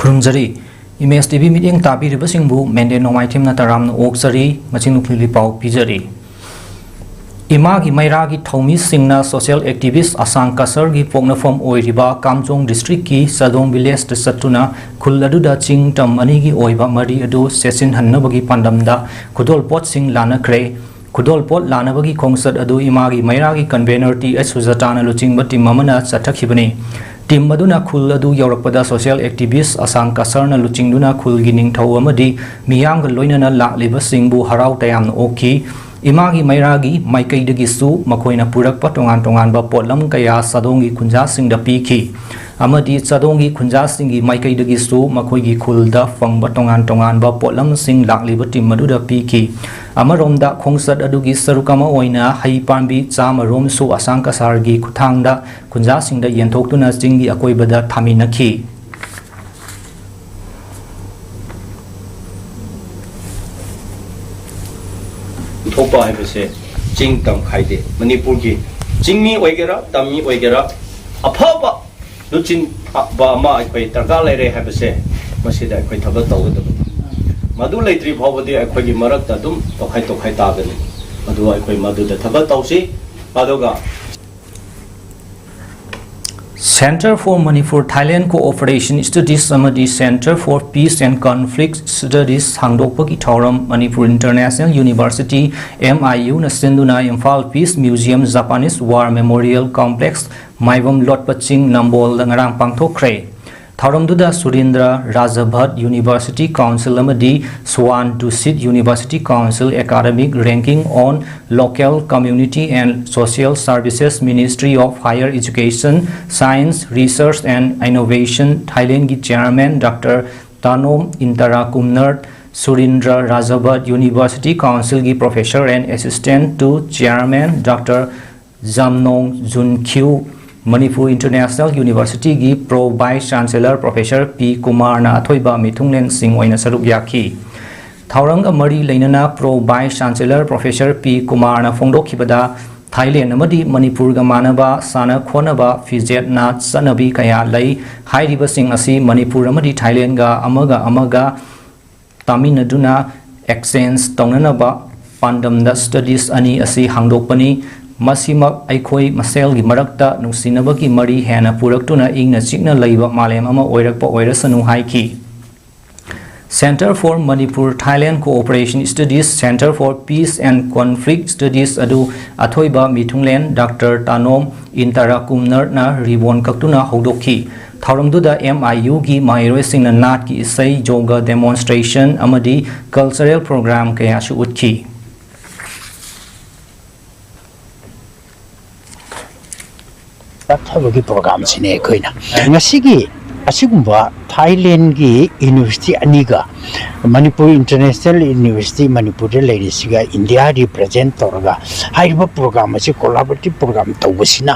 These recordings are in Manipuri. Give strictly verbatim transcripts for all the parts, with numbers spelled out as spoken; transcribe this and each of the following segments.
ꯈꯨꯔꯨꯝꯖꯔꯤ꯫ ꯏꯃꯦꯖ ꯇꯤ ꯚꯤ ꯃꯤꯠꯌꯦꯡ ꯇꯥꯕꯤꯔꯤꯕꯁꯤꯡꯕꯨ ꯃꯦꯟꯗꯦ ꯅꯣꯡꯃꯥꯏꯊꯦꯝꯅ ꯇꯔꯥꯝꯅ ꯑꯣꯛꯆꯔꯤ꯫ ꯃꯁꯤꯡ ꯅꯨꯡꯊꯤꯜꯒꯤ ꯄꯥꯎ ꯄꯤꯖꯔꯤ꯫ ꯏꯃꯥꯒꯤ ꯃꯩꯔꯥꯒꯤ ꯊꯧꯃꯤꯁꯤꯡꯅ ꯁꯣꯁꯤꯌꯦꯜ ꯑꯦꯛꯇꯤꯚꯤꯁ ꯑꯁꯥꯡ ꯀꯁꯔꯒꯤ ꯄꯣꯛꯅꯐꯝ ꯑꯣꯏꯔꯤꯕ ꯀꯥꯝꯖꯣꯡ ꯗꯤꯁꯇ꯭ꯔꯤꯛꯀꯤ ꯆꯥꯗꯣꯡ ꯚꯤꯂꯦꯖꯇ ꯆꯠꯇꯨꯅ ꯈꯨꯜ ꯑꯗꯨꯗ ꯆꯤꯡ ꯇꯝ ꯑꯅꯤꯒꯤ ꯑꯣꯏꯕ ꯃꯔꯤ ꯑꯗꯨ ꯆꯦꯠꯁꯤꯟꯍꯟꯅꯕꯒꯤ ꯄꯥꯟꯗꯝꯗ ꯈꯨꯗꯣꯜꯄꯣꯠꯁꯤꯡ ꯂꯥꯟꯅꯈ꯭ꯔꯦ꯫ ꯈꯨꯗꯣꯜꯄꯣꯠ ꯂꯥꯟꯅꯕꯒꯤ ꯈꯣꯡꯆꯠ ꯑꯗꯨ ꯏꯃꯥꯒꯤ ꯃꯩꯔꯥꯒꯤ ꯀꯟꯚꯦꯅꯔ ꯇꯤ ꯑꯩꯆ ꯁꯨꯖꯥꯇꯥꯅ ꯂꯨꯆꯤꯡꯕ ꯇꯤꯝ ꯑꯃꯅ ꯆꯠꯊꯈꯤꯕꯅꯤ꯫ ꯇꯤꯝ ꯑꯗꯨꯅ ꯈꯨꯜ ꯑꯗꯨ ꯌꯧꯔꯛꯄꯗ ꯁꯣꯁꯤꯌꯦꯜ ꯑꯦꯛꯇꯤꯚꯤꯁ ꯑꯁꯥꯡ ꯀꯁꯔꯅ ꯂꯨꯆꯤꯡꯗꯨꯅ ꯈꯨꯜꯒꯤ ꯅꯤꯡꯊꯧ ꯑꯃꯗꯤ ꯃꯤꯌꯥꯝꯒ ꯂꯣꯏꯅꯅ ꯂꯥꯛꯂꯤꯕꯁꯤꯡꯕꯨ ꯍꯔꯥꯎ ꯇꯌꯥꯝꯅ ꯑꯣꯛꯈꯤ꯫ ꯏꯃꯥꯒꯤ ꯃꯩꯔꯥꯒꯤ ꯃꯥꯏꯀꯩꯗꯒꯤꯁꯨ ꯃꯈꯣꯏꯅ ꯄꯨꯔꯛꯄ ꯇꯣꯉꯥꯟ ꯇꯣꯉꯥꯟꯕ ꯄꯣꯠꯂꯝ ꯀꯌꯥ ꯆꯥꯗꯣꯡꯒꯤ ꯈꯨꯟꯖꯥꯁꯤꯡꯗ ꯄꯤꯈꯤ ꯑꯃꯗꯤ ꯆꯥꯗꯣꯡꯒꯤ ꯈꯨꯟꯖꯥꯁꯤꯡꯒꯤ ꯃꯥꯏꯀꯩꯗꯒꯤꯁꯨ ꯃꯈꯣꯏꯒꯤ ꯈꯨꯜꯗ ꯐꯪꯕ ꯇꯣꯉꯥꯟ ꯇꯣꯉꯥꯟꯕ ꯄꯣꯠꯂꯝꯁꯤꯡ ꯂꯥꯛꯂꯤꯕ ꯇꯤꯝ ꯑꯗꯨꯗ ꯄꯤꯈꯤ꯫ ꯑꯃꯔꯣꯝꯗ ꯈꯣꯡꯆꯠ ꯑꯗꯨꯒꯤ ꯁꯔꯨꯛ ꯑꯃ ꯑꯣꯏꯅ ꯍꯩ ꯄꯥꯝꯕꯤ ꯆꯥꯝꯃ ꯔꯣꯝꯁꯨ ꯑꯁꯥꯡ ꯀꯁꯥꯔꯒꯤ ꯈꯨꯠꯊꯥꯡꯗ ꯈꯨꯟꯖꯥꯁꯤꯡꯗ ꯌꯦꯟꯊꯣꯛꯇꯨꯅ ꯆꯤꯡꯒꯤ ꯑꯀꯣꯏꯕꯗ ꯊꯥꯃꯤꯟꯅꯈꯤ꯫ ꯊꯣꯛꯄ ꯍꯥꯏꯕꯁꯦ ꯆꯤꯡ ꯇꯝ ꯈꯥꯏꯗꯦ꯫ ꯃꯅꯤꯄꯨꯔꯒꯤ ꯆꯤꯡꯃꯤ ꯑꯣꯏꯒꯦꯔꯥ, ꯇꯝꯃꯤ ꯑꯣꯏꯒꯦꯔꯥ, ꯑꯐꯕ ꯂꯨꯆꯤꯡꯕ ꯑꯃ ꯑꯩꯈꯣꯏ ꯗꯔꯀꯥꯔ ꯂꯩꯔꯦ ꯍꯥꯏꯕꯁꯦ ꯃꯁꯤꯗ ꯑꯩꯈꯣꯏ ꯊꯕꯛ ꯇꯧꯒꯗꯕꯅꯤ꯫ ꯃꯗꯨ ꯂꯩꯇ꯭ꯔꯤ ꯐꯥꯎꯕꯗꯤ ꯑꯩꯈꯣꯏꯒꯤ ꯃꯔꯛꯇ ꯑꯗꯨꯝ ꯇꯣꯈꯥꯏ ꯇꯣꯈꯥꯏ ꯇꯥꯒꯅꯤ꯫ ꯑꯗꯨ ꯑꯩꯈꯣꯏ ꯃꯗꯨꯗ ꯊꯕꯛ ꯇꯧꯁꯤ꯫ ꯑꯗꯨꯒ Centre for Manipur Thailand Cooperation Studies ꯑꯃꯗꯤ Centre for Peace and Conflict Studies ꯍꯥꯡꯗꯣꯛꯄꯒꯤ ꯊꯧꯔꯝ Manipur international university, M I ꯌꯨꯅ ꯁꯤꯟꯗꯨꯅ Imphal peace museum, Japanese war memorial complex, Maibam Lotpa Ching, ꯅꯝꯕꯣꯜꯗ ꯉꯔꯥꯡ ꯄꯥꯡꯊꯣꯛꯈ꯭ꯔꯦ꯫ ꯊꯧꯔꯝꯗꯨꯗ ꯁꯨꯔꯤꯟꯗ꯭ꯔ ꯔꯥꯖꯚꯠ ꯌꯨꯅꯤꯚꯔꯁꯤꯇꯤ ꯀꯥꯎꯟꯁꯤꯜ ꯑꯃꯗꯤ Suan Dusit university council Academic Ranking on Local Community and Social Services, Ministry of Higher Education, Science, Research and Innovation, ꯊꯥꯏꯂꯦꯟꯒꯤ chairman doctor Tanom Intarakumnerd, Surindra Rajabhat university ꯀꯥꯎꯟꯁꯤꯜꯒꯤ professor and assistant to chairman doctor Jamnong Junkhu, Manipur international ꯌꯨꯅꯤꯚꯔꯁꯤꯇꯤꯒꯤ pro vice chancellor professor P ꯀꯨꯃꯥꯔꯅ ꯑꯊꯣꯏꯕ ꯃꯤꯊꯨꯡꯂꯦꯟꯁꯤꯡ ꯑꯣꯏꯅ ꯁꯔꯨꯛ ꯌꯥꯈꯤ꯫ ꯊꯧꯔꯝꯒ ꯃꯔꯤ ꯂꯩꯅꯅ pro vice chancellor professor P ꯀꯨꯃꯥꯔꯅ ꯐꯣꯡꯗꯣꯛꯈꯤꯕꯗ, ꯊꯥꯏꯂꯦꯟ ꯑꯃꯗꯤ ꯃꯅꯤꯄꯨꯔꯒ ꯃꯥꯟꯅꯕ ꯁꯥꯟꯅ ꯈꯣꯠꯅꯕ, ꯐꯤꯖꯦꯠ ꯅꯥꯠ, ꯆꯠꯅꯕꯤ ꯀꯌꯥ ꯂꯩ꯫ ꯍꯥꯏꯔꯤꯕꯁꯤꯡ ꯑꯁꯤ ꯃꯅꯤꯄꯨꯔ ꯑꯃꯗꯤ ꯊꯥꯏꯂꯦꯟꯒ ꯑꯃꯒ ꯑꯃꯒ ꯇꯥꯃꯤꯟꯅꯗꯨꯅ exchange ꯇꯧꯅꯅꯕ ꯄꯥꯟꯗꯝꯗ studies ꯑꯅꯤ ꯑꯁꯤ ꯍꯥꯡꯗꯣꯛꯄꯅꯤ꯫ ꯃꯁꯤꯃꯛ ꯑꯩꯈꯣꯏ ꯃꯁꯦꯜꯒꯤ ꯃꯔꯛꯇ ꯅꯨꯡꯁꯤꯅꯕꯒꯤ ꯃꯔꯤ ꯍꯦꯟꯅ ꯄꯨꯔꯛꯇꯨꯅ ꯏꯪꯅ ꯆꯤꯛꯅ ꯂꯩꯕ ꯃꯥꯂꯦꯝ ꯑꯃ ꯑꯣꯏꯔꯛꯄ ꯑꯣꯏꯔꯁꯅꯨ ꯍꯥꯏꯈꯤ꯫ Centre for Manipur Thailand Cooperation Studies, Centre for Peace and Conflict Studies ꯑꯗꯨ ꯑꯊꯣꯏꯕ ꯃꯤꯊꯨꯡꯂꯦꯟ ꯗꯥꯛꯇꯔ ꯇꯥꯅꯣꯝ ꯏꯟꯇꯔꯥ ꯀꯨꯝꯅꯔꯅ ꯔꯤꯕꯣꯟ ꯀꯛꯇꯨꯅ ꯍꯧꯗꯣꯛꯈꯤ꯫ ꯊꯧꯔꯝꯗꯨꯗ M I U ꯒꯤ ꯃꯍꯩꯔꯣꯏꯁꯤꯡꯅ ꯅꯥꯠꯀꯤ ꯏꯁꯩ, ꯖꯣꯒ demonstration ꯑꯃꯗꯤ cultural program ꯀꯌꯥꯁꯨ ꯎꯠꯈꯤ꯫ ꯆꯠꯊꯕꯒꯤ ꯄ꯭ꯔꯣꯒ꯭ꯔꯥꯝꯁꯤꯅꯦ ꯑꯩꯈꯣꯏꯅ ꯉꯁꯤꯒꯤ ꯑꯁꯤꯒꯨꯝꯕ ꯊꯥꯏꯂꯦꯟꯒꯤ ꯌꯨꯅꯤꯚꯔꯁꯤꯇꯤ ꯑꯅꯤꯒ ꯃꯅꯤꯄꯨꯔ ꯏꯟꯇꯔꯅꯦꯁꯅꯦꯜ ꯌꯨꯅꯤꯚꯔꯁꯤꯇꯤ ꯃꯅꯤꯄꯨꯔꯗ ꯂꯩꯔꯤꯁꯤꯒ ꯏꯟꯗꯤꯌꯥ ꯔꯤꯄ꯭ꯔꯖꯦꯟ ꯇꯧꯔꯒ ꯍꯥꯏꯔꯤꯕ ꯄ꯭ꯔꯣꯒ꯭ꯔꯥꯝ ꯑꯁꯤ ꯀꯣꯂꯥꯕꯣꯔꯦꯇꯤꯞ ꯄ꯭ꯔꯣꯒ꯭ꯔꯥꯝ ꯇꯧꯕꯁꯤꯅ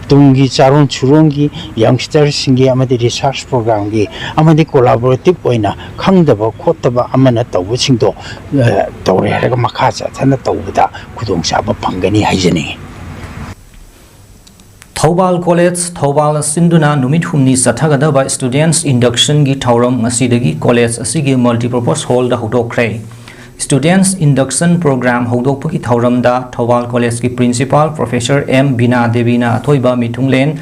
ꯇꯨꯡꯒꯤ ꯆꯥꯔꯣꯟ ꯁꯨꯔꯣꯟꯒꯤ ꯌꯪꯁꯇꯔꯁꯤꯡꯒꯤ ꯑꯃꯗꯤ ꯔꯤꯁꯥꯔꯁ ꯄ꯭ꯔꯣꯒ꯭ꯔꯥꯝꯒꯤ ꯑꯃꯗꯤ ꯀꯣꯂꯥꯕꯣꯔꯦꯇꯤꯞ ꯑꯣꯏꯅ ꯈꯪꯗꯕ ꯈꯣꯠꯇꯕ ꯑꯃꯅ ꯇꯧꯕꯁꯤꯡꯗꯣ ꯇꯧꯔꯦ ꯍꯥꯏꯔꯒ ꯃꯈꯥ ꯆꯠꯊꯅ ꯇꯧꯕꯗ ꯈꯨꯗꯣꯡꯆꯥꯕ ꯐꯪꯒꯅꯤ ꯍꯥꯏꯖꯅꯤꯡꯏ꯫ ꯊꯧꯕꯥꯜ ꯀꯣꯂꯦꯖ ꯊꯧꯕꯥꯜꯅ ꯁꯤꯟꯗꯨꯅ ꯅꯨꯃꯤꯠ ꯍꯨꯝꯅꯤ ꯆꯠꯊꯒꯗꯕ Students Inductionꯒꯤ ꯊꯧꯔꯝ ꯉꯁꯤꯗꯒꯤ ꯀꯣꯂꯦꯖ ꯑꯁꯤꯒꯤ Multipurpose Hallꯗ ꯍꯧꯗꯣꯛꯈ꯭ꯔꯦ꯫ Students Induction Program ꯍꯧꯗꯣꯛꯄꯒꯤ ꯊꯧꯔꯝꯗ ꯊꯧꯕꯥꯜ ꯀꯣꯂꯦꯖꯀꯤ Principal Professor M ꯕꯤꯅꯥ ꯗꯦꯕꯤꯅ ꯑꯊꯣꯏꯕ ꯃꯤꯊꯨꯡꯂꯦꯟ,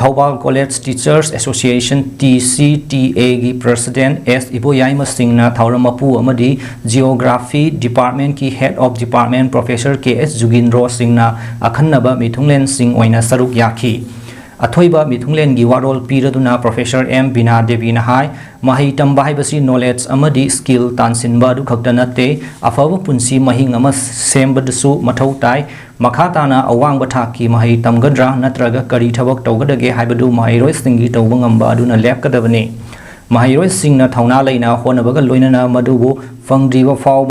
ꯊꯧꯕꯥꯜ ꯀꯣꯂꯦꯖ Teachers Association TCTAꯒꯤ President S ꯏꯕꯣꯌꯥꯏꯃ ꯁꯤꯡꯅ ꯊꯧꯔꯝ ꯃꯄꯨ ꯑꯃꯗꯤ Geography Departmentꯀꯤ Head of Department Professor K S ꯖꯨꯒꯤꯟꯗ꯭ꯔꯣ ꯁꯤꯡꯅ ꯑꯈꯟꯅꯕ ꯃꯤꯊꯨꯡꯂꯦꯟꯁꯤꯡ ꯑꯣꯏꯅ ꯁꯔꯨꯛ ꯌꯥꯈꯤ꯫ ꯑꯊꯣꯏꯕ ꯃꯤꯊꯨꯡꯂꯦꯟꯒꯤ ꯋꯥꯔꯣꯜ ꯄꯤꯔꯗꯨꯅ Professor M ꯕꯤꯅꯥ ꯗꯦꯕꯤꯅ ꯍꯥꯏ, ꯃꯍꯩ ꯇꯝꯕ ꯍꯥꯏꯕꯁꯤ knowledge ꯑꯃꯗꯤ skill ꯇꯥꯟꯁꯤꯟꯕ ꯑꯗꯨꯈꯛꯇ ꯅꯠꯇꯦ, ꯑꯐꯕ ꯄꯨꯟꯁꯤ ꯃꯍꯤꯡ ꯑꯃ ꯁꯦꯝꯕꯗꯁꯨ ꯃꯊꯧ ꯇꯥꯏ꯫ ꯃꯈꯥ ꯇꯥꯅ ꯑꯋꯥꯡꯕ ꯊꯥꯛꯀꯤ ꯃꯍꯩ ꯇꯝꯒꯗ꯭ꯔꯥ ꯅꯠꯇ꯭ꯔꯒ ꯀꯔꯤ ꯊꯕꯛ ꯇꯧꯒꯗꯒꯦ ꯍꯥꯏꯕꯗꯨ ꯃꯍꯩꯔꯣꯏꯁꯤꯡꯒꯤ ꯇꯧꯕ ꯉꯝꯕ ꯑꯗꯨꯅ ꯂꯦꯞꯀꯗꯕꯅꯤ꯫ ꯃꯍꯩꯔꯣꯏꯁꯤꯡꯅ ꯊꯧꯅꯥ ꯂꯩꯅ ꯍꯣꯠꯅꯕꯒ ꯂꯣꯏꯅꯅ ꯃꯗꯨꯕꯨ ꯐꯪꯗ꯭ꯔꯤꯕ ꯐꯥꯎꯕ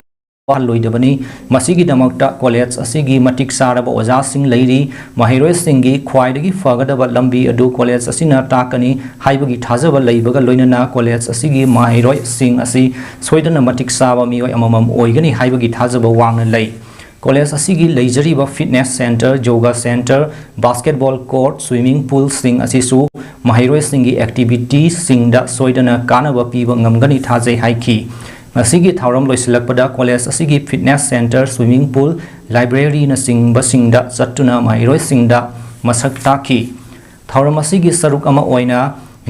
ꯋꯥꯍꯜꯂꯣꯏꯗꯕꯅꯤ꯫ ꯃꯁꯤꯒꯤꯗꯃꯛꯇ ꯀꯣꯂꯦꯖ ꯑꯁꯤꯒꯤ ꯃꯇꯤꯛ ꯆꯥꯔꯕ ꯑꯣꯖꯥꯁꯤꯡ ꯂꯩꯔꯤ꯫ ꯃꯍꯩꯔꯣꯏꯁꯤꯡꯒꯤ ꯈ꯭ꯋꯥꯏꯗꯒꯤ ꯐꯒꯗꯕ ꯂꯝꯕꯤ ꯑꯗꯨ ꯀꯣꯂꯦꯖ ꯑꯁꯤꯅ ꯇꯥꯛꯀꯅꯤ ꯍꯥꯏꯕꯒꯤ ꯊꯥꯖꯕ ꯂꯩꯕꯒ ꯂꯣꯏꯅꯅ ꯀꯣꯂꯦꯖ ꯑꯁꯤꯒꯤ ꯃꯍꯩꯔꯣꯏꯁꯤꯡ ꯑꯁꯤ ꯁꯣꯏꯗꯅ ꯃꯇꯤꯛ ꯆꯥꯕ ꯃꯤꯑꯣꯏ ꯑꯃꯃꯝ ꯑꯣꯏꯒꯅꯤ ꯍꯥꯏꯕꯒꯤ ꯊꯥꯖꯕ ꯋꯥꯡꯅ ꯂꯩ꯫ ꯀꯣꯂꯦꯖ ꯑꯁꯤꯒꯤ ꯂꯩꯖꯔꯤꯕ fitness centre, yoga centre, basketball court, swimming poolꯁꯤꯡ ꯑꯁꯤꯁꯨ ꯃꯍꯩꯔꯣꯏꯁꯤꯡꯒꯤ activityꯁꯤꯡꯗ ꯁꯣꯏꯗꯅ ꯀꯥꯟꯅꯕ ꯄꯤꯕ ꯉꯝꯒꯅꯤ ꯊꯥꯖꯩ ꯍꯥꯏꯈꯤ꯫ ꯉꯁꯤꯒꯤ ꯊꯧꯔꯝ ꯂꯣꯏꯁꯤꯜꯂꯛꯄꯗ ꯀꯣꯂꯦꯖ ꯑꯁꯤꯒꯤ fitness centre, swimming pool, libraryꯅꯆꯤꯡꯕꯁꯤꯡꯗ ꯆꯠꯇꯨꯅ ꯃꯍꯩꯔꯣꯏꯁꯤꯡꯗ ꯃꯁꯛ ꯇꯥꯛꯈꯤ꯫ ꯊꯧꯔꯝ ꯑꯁꯤꯒꯤ ꯁꯔꯨꯛ ꯑꯃ ꯑꯣꯏꯅ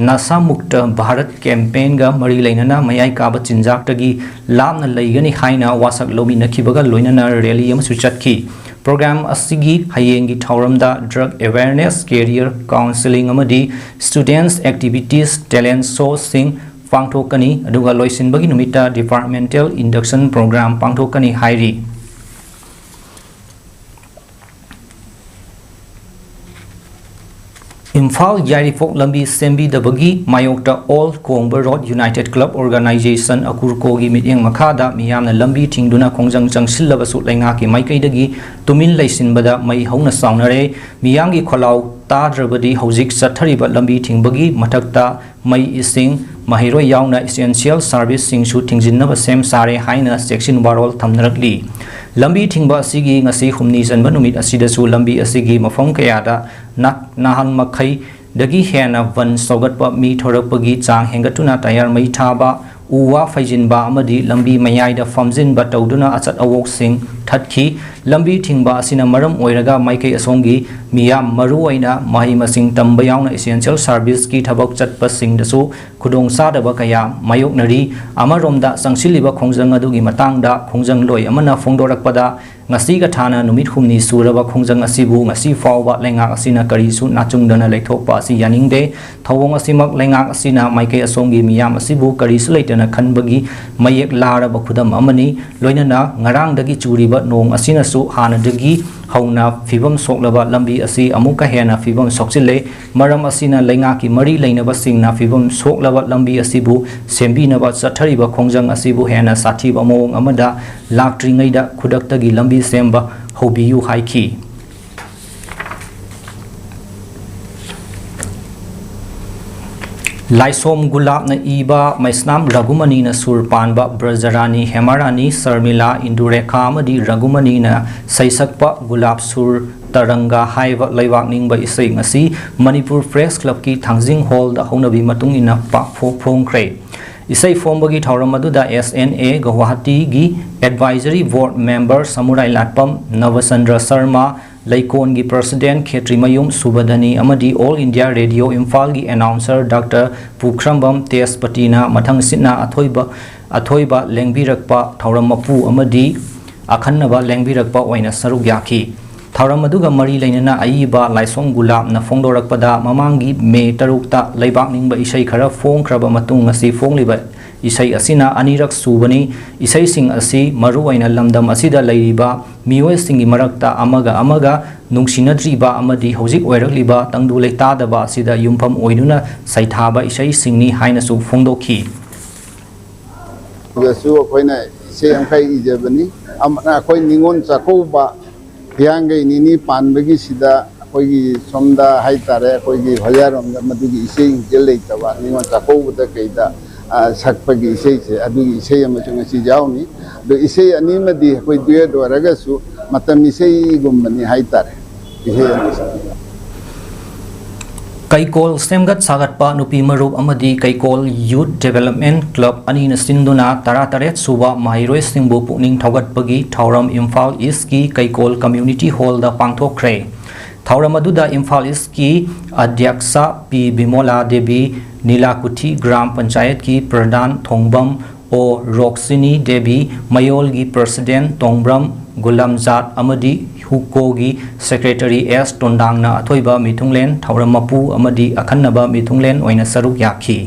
ꯅꯁꯥ ꯃꯨꯛꯇ ꯚꯥꯔꯠ campaignꯒ ꯃꯔꯤ ꯂꯩꯅꯅ ꯃꯌꯥꯏ ꯀꯥꯕ ꯆꯤꯟꯖꯥꯛꯇꯒꯤ ꯂꯥꯞꯅ ꯂꯩꯒꯅꯤ ꯍꯥꯏꯅ ꯋꯥꯁꯛ ꯂꯧꯃꯤꯟꯅꯈꯤꯕꯒ ꯂꯣꯏꯅꯅ rally ꯑꯃꯁꯨ ꯆꯠꯈꯤ꯫ Programme ꯑꯁꯤꯒꯤ ꯍꯌꯦꯡꯒꯤ ꯊꯧꯔꯝꯗ drug awareness, career counselling ꯑꯃꯗꯤ students activities, talent showꯁꯤꯡ ꯄꯥꯡꯊꯣꯛꯀꯅꯤ, ꯑꯗꯨꯒ ꯂꯣꯏꯁꯤꯟꯕꯒꯤ ꯅꯨꯃꯤꯠꯇ departmental induction programme ꯄꯥꯡꯊꯣꯛꯀꯅꯤ ꯍꯥꯏꯔꯤ꯫ ꯏꯝꯐꯥꯜ ꯌꯥꯏꯔꯤꯄꯣꯛ ꯂꯝꯕꯤ ꯁꯦꯝꯕꯤꯗꯕꯒꯤ ꯃꯥꯌꯣꯛꯇ All Kongba Road United Club Organisation, ꯑꯀꯨꯔꯀꯣꯒꯤ ꯃꯤꯠꯌꯦꯡ ꯃꯈꯥꯗ ꯃꯤꯌꯥꯝꯅ ꯂꯝꯕꯤ ꯊꯤꯡꯗꯨꯅ ꯈꯣꯡꯖꯪ ꯆꯪꯁꯤꯜꯂꯕꯁꯨ ꯂꯩꯉꯥꯛꯀꯤ ꯃꯥꯏꯀꯩꯗꯒꯤ ꯇꯨꯃꯤꯟ ꯂꯩꯁꯤꯟꯕꯗ ꯃꯩ ꯍꯧꯅ ꯁꯥꯎꯅꯔꯦ꯫ ꯃꯤꯌꯥꯝꯒꯤ ꯈꯣꯜꯂꯥꯎ ꯇꯥꯗ꯭ꯔꯕꯗꯤ ꯍꯧꯖꯤꯛ ꯆꯠꯊꯔꯤꯕ ꯂꯝꯕꯤ ꯊꯤꯡꯕꯒꯤ ꯃꯊꯛꯇ ꯃꯩ, ꯏꯁꯤꯡ, ꯃꯍꯩꯔꯣꯏ ꯌꯥꯎꯅ essential serviceꯁꯤꯡꯁꯨ ꯊꯤꯡꯖꯤꯟꯅꯕ ꯁꯦꯝ ꯁꯥꯔꯦ ꯍꯥꯏꯅ ꯆꯦꯛꯁꯤꯟ ꯋꯥꯔꯣꯜ ꯊꯝꯅꯔꯛꯂꯤ꯫ ꯂꯝꯕꯤ ꯊꯤꯡꯕ ꯑꯁꯤꯒꯤ ꯉꯁꯤ ꯍꯨꯝꯅꯤ ꯆꯟꯕ ꯅꯨꯃꯤꯠ ꯑꯁꯤꯗꯁꯨ ꯂꯝꯕꯤ ꯑꯁꯤꯒꯤ ꯃꯐꯝ ꯀꯌꯥꯗ ꯅ-, ꯅꯍꯥꯟ ꯃꯈꯩꯗꯒꯤ ꯍꯦꯟꯅ ꯕꯟ ꯁꯧꯒꯠꯄ, ꯃꯤ ꯊꯣꯔꯛꯄꯒꯤ ꯆꯥꯡ ꯍꯦꯟꯒꯠꯇꯨꯅ ꯇꯌꯥꯔ ꯃꯩ ꯊꯥꯕ, ꯎ ꯋꯥ ꯐꯩꯖꯤꯟꯕ ꯑꯃꯗꯤ ꯂꯝꯕꯤ ꯃꯌꯥꯏꯗ ꯐꯝꯖꯤꯟꯕ ꯇꯧꯗꯨꯅ ꯑꯆꯠ ꯑꯋꯣꯛꯁꯤꯡ ꯊꯠꯈꯤ꯫ ꯂꯝꯕꯤ ꯊꯤꯡꯕ ꯑꯁꯤꯅ ꯃꯔꯝ ꯑꯣꯏꯔꯒ ꯃꯥꯏꯀꯩ ꯑꯁꯣꯝꯒꯤ ꯃꯤꯌꯥꯝ, ꯃꯔꯨꯑꯣꯏꯅ ꯃꯍꯩ ꯃꯁꯤꯡ ꯇꯝꯕ ꯌꯥꯎꯅ essential serviceꯀꯤ ꯊꯕꯛ ꯆꯠꯄꯁꯤꯡꯗꯁꯨ ꯈꯨꯗꯣꯡꯆꯥꯗꯕ ꯀꯌꯥ ꯃꯥꯌꯣꯛꯅꯔꯤ꯫ ꯑꯃꯔꯣꯝꯗ, ꯆꯪꯁꯤꯜꯂꯤꯕ ꯈꯣꯡꯖꯪ ꯑꯗꯨꯒꯤ ꯃꯇꯥꯡꯗ ꯈꯣꯡꯖꯪꯂꯣꯏ ꯑꯃꯅ ꯐꯣꯡꯗꯣꯔꯛꯄꯗ, ꯉꯁꯤꯒ ꯊꯥꯅ ꯅꯨꯃꯤꯠ ꯍꯨꯝꯅꯤ ꯁꯨꯔꯕ ꯈꯣꯡꯖꯪ ꯑꯁꯤꯕꯨ ꯉꯁꯤ ꯐꯥꯎꯕ ꯂꯩꯉꯥꯛ ꯑꯁꯤꯅ ꯀꯔꯤꯁꯨ ꯅꯥꯆꯨꯡꯗꯅ ꯂꯩꯊꯣꯛꯄ ꯑꯁꯤ ꯌꯥꯅꯤꯡꯗꯦ꯫ ꯊꯧꯑꯣꯡ ꯑꯁꯤꯃꯛ ꯂꯩꯉꯥꯛ ꯑꯁꯤꯅ ꯃꯥꯏꯀꯩ ꯑꯁꯣꯝꯒꯤ ꯃꯤꯌꯥꯝ ꯑꯁꯤꯕꯨ ꯀꯔꯤꯁꯨ ꯂꯩꯇꯅ ꯈꯟꯕꯒꯤ ꯃꯌꯦꯛ ꯂꯥꯔꯕ ꯈꯨꯗꯝ ꯑꯃꯅꯤ꯫ ꯂꯣꯏꯅꯅ ꯉꯔꯥꯡꯗꯒꯤ ꯆꯨꯔꯤꯕ ꯅꯣꯡ ꯑꯁꯤꯅꯁꯨ ꯍꯥꯟꯅꯗꯒꯤ ꯍꯧꯅ ꯐꯤꯕꯝ ꯁꯣꯛꯂꯕ ꯂꯝꯕꯤ ꯑꯁꯤ ꯑꯃꯨꯛꯀ ꯍꯦꯟꯅ ꯐꯤꯕꯝ ꯁꯣꯛꯆꯤꯜꯂꯦ꯫ ꯃꯔꯝ ꯑꯁꯤꯅ ꯂꯩꯉꯥꯛꯀꯤ ꯃꯔꯤ ꯂꯩꯅꯕꯁꯤꯡꯅ ꯐꯤꯕꯝ ꯁꯣꯛꯂꯕ ꯂꯝꯕꯤ ꯑꯁꯤꯕꯨ ꯁꯦꯝꯕꯤꯅꯕ ꯆꯠꯊꯔꯤꯕ ꯈꯣꯡꯖꯪ ꯑꯁꯤꯕꯨ ꯍꯦꯟꯅ ꯁꯥꯊꯤꯕ ꯃꯑꯣꯡ ꯑꯃꯗ ꯂꯥꯛꯇ꯭ꯔꯤꯉꯩꯗ ꯈꯨꯗꯛꯇꯒꯤ ꯂꯝꯕꯤ ꯁꯦꯝꯕ ꯍꯧꯕꯤꯌꯨ ꯍꯥꯏꯈꯤ꯫ ꯂꯥꯏꯁꯣꯝ ꯒꯨꯂꯥꯞꯅ ꯏꯕ, ꯃꯩꯁꯅꯥꯝ ꯔꯘꯨꯃꯅꯤꯅ ꯁꯨꯔ ꯄꯥꯟꯕ, ꯕ꯭ꯔꯖꯔꯥꯅꯤ, ꯍꯦꯃꯥꯔꯥꯅꯤ, ꯁꯔꯃꯤꯂꯥ, ꯏꯟꯗꯨꯔꯦꯈꯥ ꯑꯃꯗꯤ ꯔꯘꯨꯃꯅꯤꯅ ꯁꯩꯁꯛꯄ ꯒꯨꯂꯥꯞ ꯁꯨꯔ ꯇꯔꯪꯒ ꯍꯥꯏꯕ ꯂꯩꯕꯥꯛ ꯅꯤꯡꯕ ꯏꯁꯩ ꯉꯁꯤ ꯃꯅꯤꯄꯨꯔ ꯄ꯭ꯔꯦꯁ ꯀ꯭ꯂꯕꯀꯤ ꯊꯥꯡꯖꯤꯡ ꯍꯣꯜꯗ ꯍꯧꯅꯕꯤ ꯃꯇꯨꯡ ꯏꯟꯅ ꯄꯥꯛ ꯐꯣ-, ꯐꯣꯡꯈ꯭ꯔꯦ꯫ ꯏꯁꯩ ꯐꯣꯡꯕꯒꯤ ꯊꯧꯔꯝ ꯑꯗꯨꯗ ꯑꯦꯁ ꯑꯦꯟ ꯑꯦ ꯒꯧꯍꯥꯇꯤꯒꯤ advisory board member Samurai Latpam, Nabachandra Sharma, ꯂꯩꯀꯣꯟꯒꯤ ꯄ꯭ꯔꯁꯤꯗꯦꯟꯠ ꯈꯦꯇ꯭ꯔꯤꯃꯌꯨꯝ ꯁꯨꯕꯗꯅꯤ ꯑꯃꯗꯤ ꯑꯣꯜ ꯏꯟꯗꯤꯌꯥ ꯔꯦꯗꯤꯑꯣ ꯏꯝꯐꯥꯜꯒꯤ ꯑꯦꯅꯥꯎꯟꯁꯔ ꯗꯥꯛꯇꯔ ꯄꯨꯈ꯭ꯔꯝꯕꯝ ꯇꯦꯖꯄꯇꯤꯅ ꯃꯊꯪꯁꯤꯠꯅ ꯑꯊꯣꯏꯕ, ꯑꯊꯣꯏꯕ ꯂꯦꯡꯕꯤꯔꯛꯄ, ꯊꯧꯔꯝ ꯃꯄꯨ ꯑꯃꯗꯤ ꯑꯈꯟꯅꯕ ꯂꯦꯡꯕꯤꯔꯛꯄ ꯑꯣꯏꯅ ꯁꯔꯨꯛ ꯌꯥꯈꯤ꯫ ꯊꯧꯔꯝ ꯑꯗꯨꯒ ꯃꯔꯤ ꯂꯩꯅꯅ ꯑꯏꯕ ꯂꯥꯏꯁꯣꯝ ꯒꯨꯂꯥꯞꯅ ꯐꯣꯡꯗꯣꯔꯛꯄꯗ, ꯃꯃꯥꯡꯒꯤ ꯃꯦ ꯇꯔꯨꯛꯇ ꯂꯩꯕꯥꯛ ꯅꯤꯡꯕ ꯏꯁꯩ ꯈꯔ ꯐꯣꯡꯈ꯭ꯔꯕ ꯃꯇꯨꯡ, ꯉꯁꯤ ꯐꯣꯡꯂꯤꯕ ꯏꯁꯩ ꯑꯁꯤꯅ ꯑꯅꯤꯔꯛ ꯁꯨꯕꯅꯤ꯫ ꯏꯁꯩꯁꯤꯡ ꯑꯁꯤ ꯃꯔꯨꯑꯣꯏꯅ ꯂꯝꯗꯝ ꯑꯁꯤꯗ ꯂꯩꯔꯤꯕ ꯃꯤꯑꯣꯏꯁꯤꯡꯒꯤ ꯃꯔꯛꯇ ꯑꯃꯒ ꯑꯃꯒ ꯅꯨꯡꯁꯤꯅꯗ꯭ꯔꯤꯕ ꯑꯃꯗꯤ ꯍꯧꯖꯤꯛ ꯑꯣꯏꯔꯛꯂꯤꯕ ꯇꯪꯗꯨ ꯂꯩꯇꯥꯗꯕ ꯑꯁꯤꯗ ꯌꯨꯝꯐꯝ ꯑꯣꯏꯗꯨꯅ ꯁꯩꯊꯥꯕ ꯏꯁꯩꯁꯤꯡꯅꯤ ꯍꯥꯏꯅꯁꯨ ꯐꯣꯡꯗꯣꯛꯈꯤ꯫ ꯑꯗꯨꯗꯁꯨ ꯑꯩꯈꯣꯏꯅ ꯏꯁꯩ ꯑꯃꯈꯛ ꯏꯖꯕꯅꯤ꯫ ꯑꯃꯅ ꯑꯩꯈꯣꯏ ꯅꯤꯉꯣꯜ ꯆꯥꯛꯀꯧꯕ, ꯍꯤꯌꯥꯡꯒꯩ ꯅꯤꯅꯤ ꯄꯥꯟꯕꯒꯤꯁꯤꯗ ꯑꯩꯈꯣꯏꯒꯤ ꯁꯣꯝꯗ ꯍꯥꯏꯇꯥꯔꯦ, ꯑꯩꯈꯣꯏꯒꯤ ꯍꯣꯌꯥꯔꯣꯝꯗ ꯃꯗꯨꯒꯤ ꯏꯁꯩꯁꯦ ꯂꯩꯇꯕ, ꯅꯤꯉꯣꯜ ꯆꯥꯛꯀꯧꯕꯗ ꯀꯩꯗ, ꯑ, ꯁꯛꯄꯒꯤ ꯏꯁꯩꯁꯦ, ꯑꯗꯨꯒꯤ ꯏꯁꯩ ꯑꯃꯁꯨ ꯉꯁꯤ ꯌꯥꯎꯅꯤ꯫ ꯑꯗꯣ ꯏꯁꯩ ꯑꯅꯤꯃꯗꯤ ꯑꯩꯈꯣꯏ ꯗꯨꯌꯦꯠ ꯑꯣꯏꯔꯒꯁꯨ ꯃꯇꯝ ꯏꯁꯩꯒꯨꯝꯕꯅꯤ ꯍꯥꯏꯇꯥꯔꯦ꯫ ꯏꯁꯩ ꯑꯅꯤꯁꯦ꯫ ꯀꯩꯀꯣꯜ ꯁꯦꯝꯒꯠ ꯁꯥꯒꯠꯄ ꯅꯨꯄꯤ ꯃꯔꯨꯞ ꯑꯃꯗꯤ ꯀꯩꯀꯣꯜ ꯌꯨꯠ ꯗꯤꯕꯦꯂꯞꯃꯦꯟ ꯀ꯭ꯂꯕ ꯑꯅꯤꯅ ꯁꯤꯟꯗꯨꯅ ꯇꯔꯥꯇꯔꯦꯠ ꯁꯨꯕ ꯃꯍꯩꯔꯣꯏꯁꯤꯡꯕꯨ ꯄꯨꯛꯅꯤꯡ ꯊꯧꯒꯠꯄꯒꯤ ꯊꯧꯔꯝ ꯏꯝꯐꯥꯜ ꯏꯁꯀꯤ ꯀꯩꯀꯣꯜ ꯀꯝꯃ꯭ꯌꯨꯅꯤꯇꯤ ꯍꯣꯜꯗ ꯄꯥꯡꯊꯣꯛꯈ꯭ꯔꯦ꯫ ꯊꯧꯔꯝ ꯑꯗꯨꯗ ꯏꯝꯐꯥꯜ ꯏꯁꯀꯤ ꯑꯗ꯭ꯌꯛꯁ ꯄꯤ ꯕꯤꯃꯣꯂꯥ ꯗꯦꯕꯤ, ꯅꯤꯂꯥꯀꯨꯊꯤ ꯒ꯭ꯔꯥꯝ ꯄꯟꯆꯥꯌꯠꯀꯤ ꯄ꯭ꯔꯙꯥꯟ ꯊꯣꯡꯕꯝ ꯑꯣ ꯔꯣꯛꯁꯤꯅꯤ ꯗꯦꯕꯤ, ꯃꯌꯣꯜꯒꯤ ꯄ꯭ꯔꯁꯤꯗꯦꯟ ꯇꯣꯡꯕ꯭ꯔꯝ ꯒꯨꯂꯝꯖꯥꯠ ꯑꯃꯗꯤ ꯍꯨꯀꯣꯒꯤ ꯁꯦꯀ꯭ꯔꯦꯇꯔꯤ ꯑꯦꯁ ꯇꯣꯟꯗꯥꯡꯅ ꯑꯊꯣꯏꯕ ꯃꯤꯊꯨꯡꯂꯦꯟ, ꯊꯧꯔꯝ ꯃꯄꯨ ꯑꯃꯗꯤ ꯑꯈꯟꯅꯕ ꯃꯤꯊꯨꯡꯂꯦꯟ ꯑꯣꯏꯅ ꯁꯔꯨꯛ ꯌꯥꯈꯤ꯫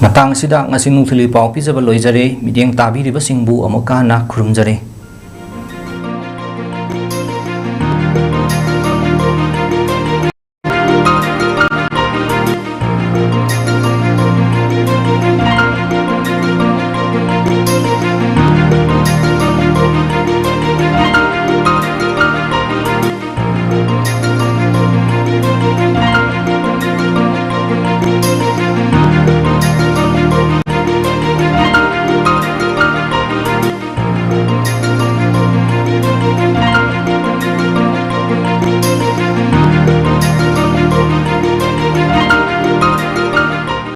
ꯃꯇꯥꯡ ꯑꯁꯤꯗ ꯉꯁꯤ ꯅꯨꯡꯊꯤꯜꯒꯤ ꯄꯥꯎ ꯄꯤꯖꯕ ꯂꯣꯏꯖꯔꯦ꯫ ꯃꯤꯠꯌꯦꯡ ꯇꯥꯕꯤꯔꯤꯕꯁꯤꯡꯕꯨ ꯑꯃꯨꯛꯀ ꯍꯟꯅ ꯈꯨꯔꯨꯝꯖꯔꯤ꯫